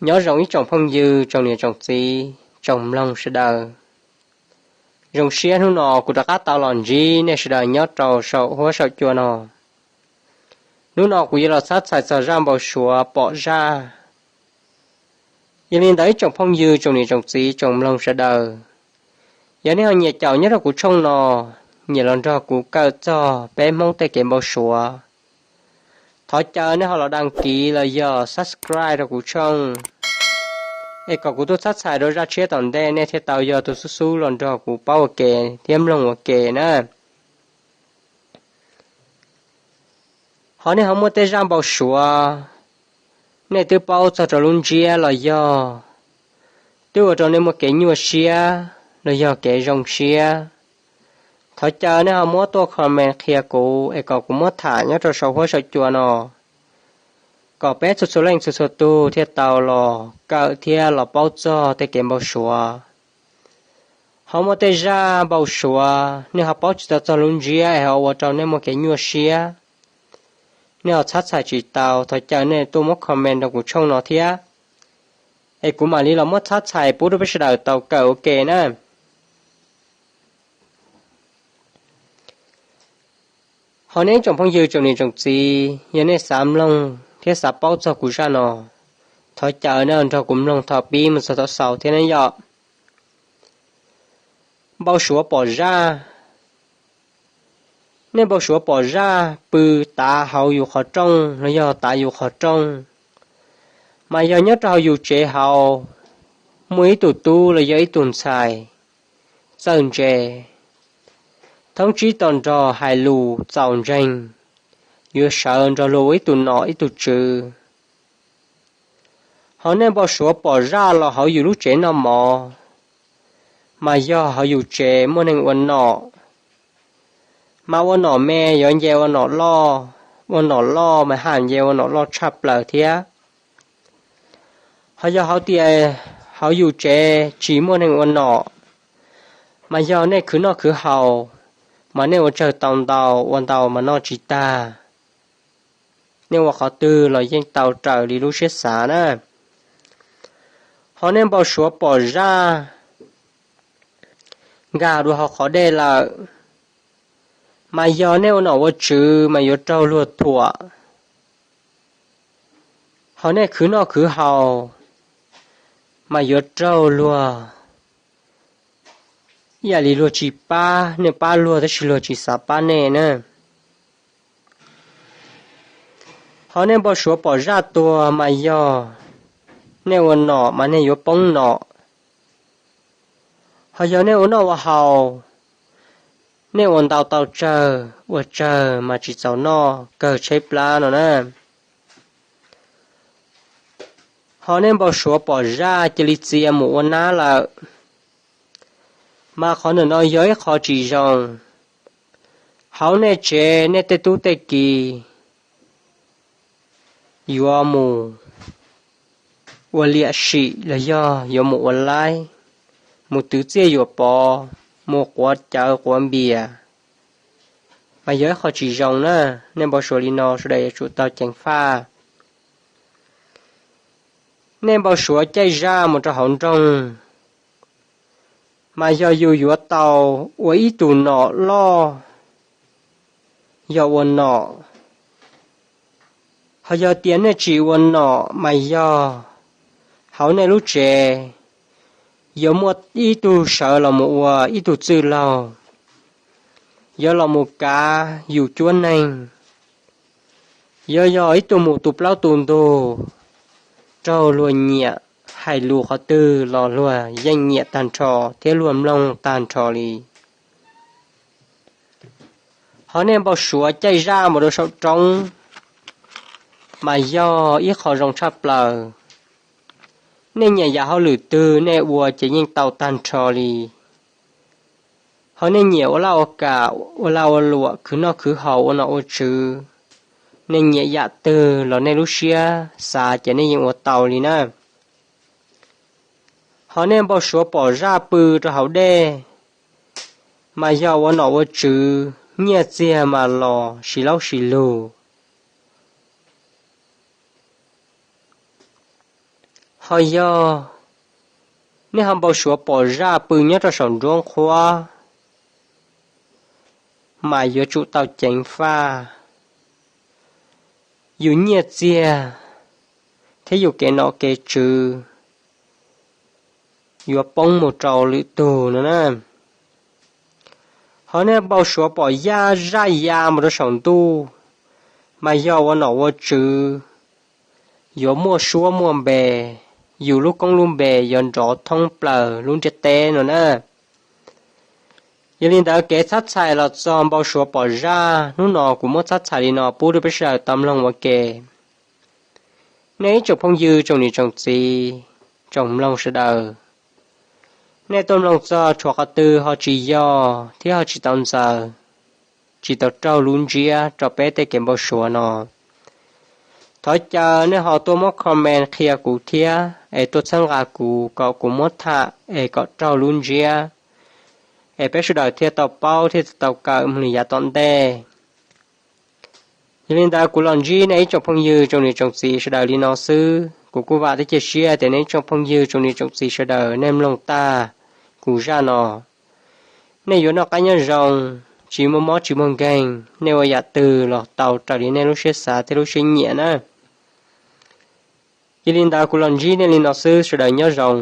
Nyob zoo ib tsoom phooj ywg, tsoom niam tsoom txiv, tsoom mloog sawv daws. Zoo siab hnub no kuv rov qab tau los ntsib nej sawv daws nyob rau saum huab saum cua no. Hnub no kuv yuav los txhab txhais txog zaj npau suav pom zaj. Yog li ntawd ib tsoom phooj ywg, tsoom niam tsoom txiv, tsoom mloog sawv daws, yog nej ho nyiam caum nyob rau kuv tshooj no, nyiam los nrog kuv kawm txog peb Hmoob tej kev npau suav, thov caw nej ho los đăng ký los yog subscribe rau kuv tshooj, es kom kuv tuaj txhab txhais rau zaj tshiab tom ntej nej thiaj tau yog tus xub xub los nrog kuv paub ua ke thiab mloog ua ke na. Ho nej ho muaj tej zaj npau suav, nej twb paub txog rau lub ntsiab los yog twb ua rau nej muaj kev nyuaj siab los yog kev zoo siab, thov caw nej ho muab tuaj comment qhia kuv es kom kuv muab tham nyob rau saum huab saum cua no, kom peb txhua txhua leej txhua txhua tug thiaj tau los kawm thiab los paub txog tej kev npau suav. Ho muaj tej zaj npau suav nej ho paub tsis tau txog lub ntsiab es ho ua rau nej muaj kev nyuaj siab, nej ho txhab txhais tsis tau, thov caw nej tuaj muab comment rau kuv tshooj no thiab, es kuv mam li los muab txhab txhais pub rau peb sawv daws tau kawm ua ke na. Ho nej ib tsoom phooj ywg, tsoom niam tsoom txiv, yog nej xav mloog thiab xav paub txog kuv zaj no, thov caw nej nrog kuv mloog thaum pib mus txog thaum xaus thiab ne yom. Npau suav pom zaj. Nej npau suav pom zaj pw tav hauv yus qhov rooj los yog tav yus qhov rooj, mas yog nyob rau hauv yus tsev hauv, muaj ib tug tub los yog ib tug ntxhais txawj ntse, thoob tsib to nrog hais lus txaus ntseeg, yuav sawv nrog luag ua ib tug nom ib tug tswv. Ho nej npau suav pom zaj los hauv yus lub tsev noj mov, mas yog hauv yus tsev muaj neeg ua nom, mas ua nom me yuav nce ua nom loj, ua nom loj mas haj nce ua nom loj tshaj plaws thiab. Ho yog hauv tias hauv yus tsev tsis muaj neeg ua nom, mas yog nej khwv noj khwv haus, mas nej ua tsawg tau ntau, ua ntau mas noj tsis tag. Nej ua qhov twg los yeej tau raws li lub siab xav na. Ho nej npau suav pom zaj nkag dua hauv qhov dej lawm, mas yog nej ua nom ua tswv mas yuav raug luag thuam. Ho nej khwv noj khwv haus, mas yuav raug luag, ib yam li luag tsis pab, nej pab luag tab sis luag tsis xav pab nej na. Ho nej npau suav pom zaj tuag mas yog nej ua nom mas nej yuav poob nom. Ho yog nej ua noj ua haus, nej ua ntau tau tsawg, ua tsawg mas tsis txaus noj, kawg tshaib plab no na. Ho nej npau suav pom zaj cia li txia mus ua nab lawm, mas qhov ntawm no yog ib qho tsis zoo. Hauv nej tsev nej tej tub tej ki yuav mus ua liam sim los yog yuav mus ua laib, mus twv txiaj yuam pov, mus quav cawv quav npias, mas yog ib qho tsis zoo na. Nej npau suav li no sawv daws yuav tsum tau ceev faj. Nej npau suav caij zaj mus rau hauv nroog, mas yog yus yuav tau ua ib tug nom loj, yog ua nom. Ho yog tias nej tsis ua nom mas yog hauv nej lub tsev yuav muaj ib tug sawv los mus ua ib tug txwj laug, yuav los mus kav yus cuab neeg, yuav yog ib tug mus tu plaub tu ntug, raug luag nyiam, hais lus qhov twg los luag yeej nyiam tag nrho thiab luag mloog tag nrho li. Ho nej npau suav caij zaj mus rau saum roob, mas yog ib qho zoo tshaj plaws. Nej nyiam yam hauj lwm twg nej ua ces yeej tau tag nrho li. Ho nej nyiam ua laj ua kam, ua lag ua luam, khwv noj khwv haus, ua nom ua tswv, nej nyiam yam twg los nej lub siab xav ces nej yeej ua tau li na. Ho nej npau suav pom zaj pw rau hauv dej, mas yog ua nom ua tswv, nyiaj txiag mas los sis laub sis lug. qhov yog nej ho npau suav pom zaj pw nyob rau saum nruab nqhuab, mas yuav tsum tau ceev faj. Yus nyiaj txiag thiab yus kev nom kev tswv yuav poob mus rau lwm tug no na. Ho nej npau suav pom yaj zaj ya mus rau saum ntuj, mas yog ua nom ua tswv yuav muaj suab muaj npe, yus lub koob lub npe yuav nrov thoob plaws lub ntiaj teb no na. Yog li ntawd kev txhab txhais los txog npau suav pom zaj hnub no kuv muab txhab txhais li no pub rau peb sawv daws tau mloog ua ke. Nej ib tsoom phooj ywg tsoom niam tsoom txiv, tsoom mloog sawv daws, nej tuaj mloog txog tshuav qhov twg ho tsis yog thiab ho tsis tau ntxaws, tsis tau raug lub ntsiab rau peb tej kev npau suav no, thov caw nej ho tuaj muab comment qhia kuv thiab es tuaj txhawb nqa kuv kom kuv muab tham es kom raug lub ntsiab, es peb sawv daws thiaj tau paub thiaj tau kawm mus li yav tom ntej. Yog li ntawd kuv los ntsib nej ib tsoom phooj ywg tsoom niam tsoom txiv sawv daws li no xwb. Kuv kuj vam thiab cia siab tias nej ib tsoom phooj ywg tsoom niam tsoom txiv sawv daws nej mloog tag kuv zaj no, nej yuav noj qab nyob zoo, tsis muaj mob tsis muaj nkeeg, nej ua yam twg los tau raws li nej lub siab xav thiab lub siab nyiam na. Yog li ntawd kuv los ntsib nej li no xwb, sawv daws nyob zoo.